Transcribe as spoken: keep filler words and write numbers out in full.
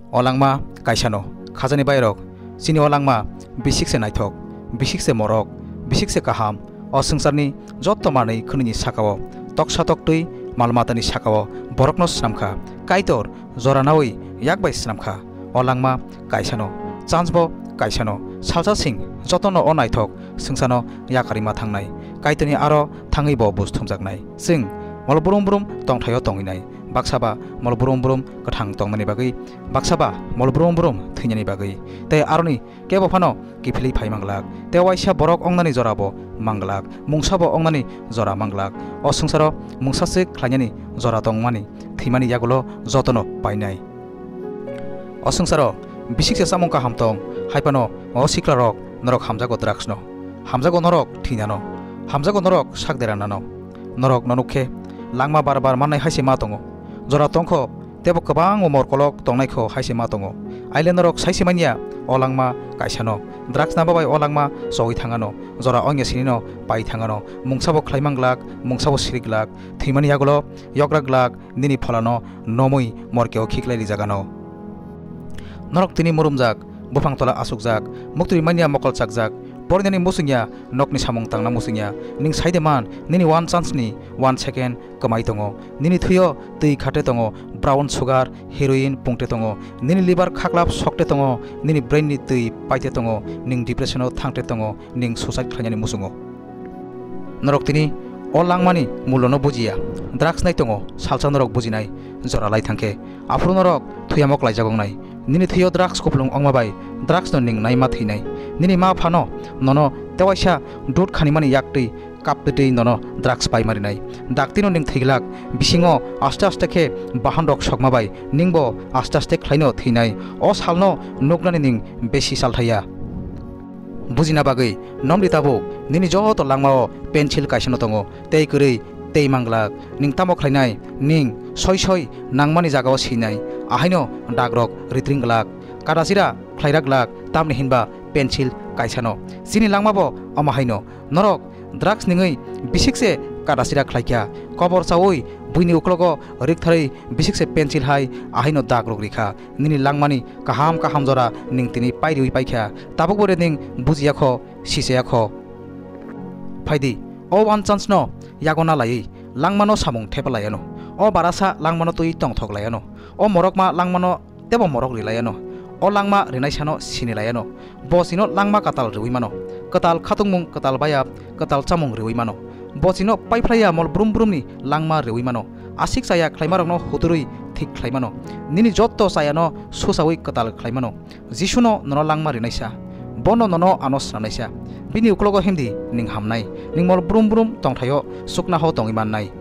O langma kaisano khajani bairok, chini o langma bisik se naithok, bisik se morok, bisik se kaham. O swngcharni jotto manwi khwnwini sakao toksa toktwi mal matani sakao borokno swnamkha. Kaitor jora naui yak bai swnamkha. O langma kaisano, chance bo kaisano, salsa sing jotono o naithok swngchano yakarwi ma thangnai. Kaitorni aro thangwi bo buj thumjaknai. Chwng mol brum brum tongthaio tongwinai. Baksa ba mol brum brum kwthang tongnani bagwi, baksa ba mol brum brum thwinani bagwi. Tei aroni kebo phano kiphilwi phai manglak. Tei waisa borok ongnani jorabo manglak, mungsabo ongnani jora manglak. O swngcharo mungsa swk khlainani jora tongmani, thwimani yagulo jotono painai. O swngcharo bisik se chamung kaham tong, hai phano o siklarok norok hamjago drugs no, hamjago norok thwinano, hamjago norok sak deranano. Norok no nuk khe langma bar bar mannai hai se ma tongo. Jora tongkho, tebo kwbangma morkolok tongnai kho hai se ma tongo. Aile norok sai se manya o langma kaisano. Drugs na babai o langma chogwi thangano. Jora ongya sinino pai thangano. Mungsabo khlai manglak, mungsabo sirik glak. Thwimani yagulo yokra glak, nini pholano nomwi morkeo khiklai rijagano. Norok tini murumjak, buphang tola asukjak, muktwi manya mokol chakjak, porinani musungya, nokni samung tangna musungya, ning saide man, nini one chance ni one second kwmai tongo, nini thwio twi khate tongo, brown sugar, heroin pungte tongo, nini liver khaklap sokte tongo, nini brain ni twi paite tongo, ning depression o thangte tongo, ning suicide khlainani musungo. Norok tini o langmani mullono bujiya. Drugs nai tongo, salsa norok bujinai, jora lai thangkhe. Aphuru norok thuyamok laijak wngnai. Nini thwio drugs kupulung ongma bai, drugs no ning naima thwinai. Nini ma phano nono tewaisa dud khanimani yaktwi kaptwi nono drugs pai marinai. Daktino ning thwiglak, bisingo aste aste khe bahan rok sokma bai, ningbo aste aste khlaino thwinai. O salno nuknani ning besi salthaya. Bujina bagwi nomdi tabuk, nini joto langmao pencil kaisano tongo, tei kwrwi tei manglak. Ning tamo khlainai, ning soi soi nangmani jagao sinai, ahaino dagrok ritring glak, kadasira khlairak glak, tamni hinba pencil kaisano. Chini langmabo omo haino, norok drugs ningwi bisikse kadasira khlaikha, kobor chaui buini uklogo riktharwi bisikse pencil hai ahaino dagrok rikha. Nini langmani kaham kaham jora ning tini pairiwi paikha, tabukbo re ning bujiya kho, sichaya kho. Phaidi, o one chance no yago na laiwi, langmano samung thepa laiano. O barasa langmano twi tongthok laiano. O morokma langmano tebo morok ri laiano. O langma rinaisano sini laiano. Bo chino langma kwtal rwui mano. Kwtal khatungmung, kwtal bayap, kwtal chamung rwui mano. Bo chino paiphlaiya mol brum brumni langma rwui mano. Asik chaya khlaimarokno huturwi thik khlai mano. Nini jotto chayano susaui kwtal khlai mano. Jisuno nono langma rinaisa. Bono nono ano swnamnaisa. Bini uklogo himdi ning hamnai. Ning mol brum brum tongthaio chuknaho tongwi mannai.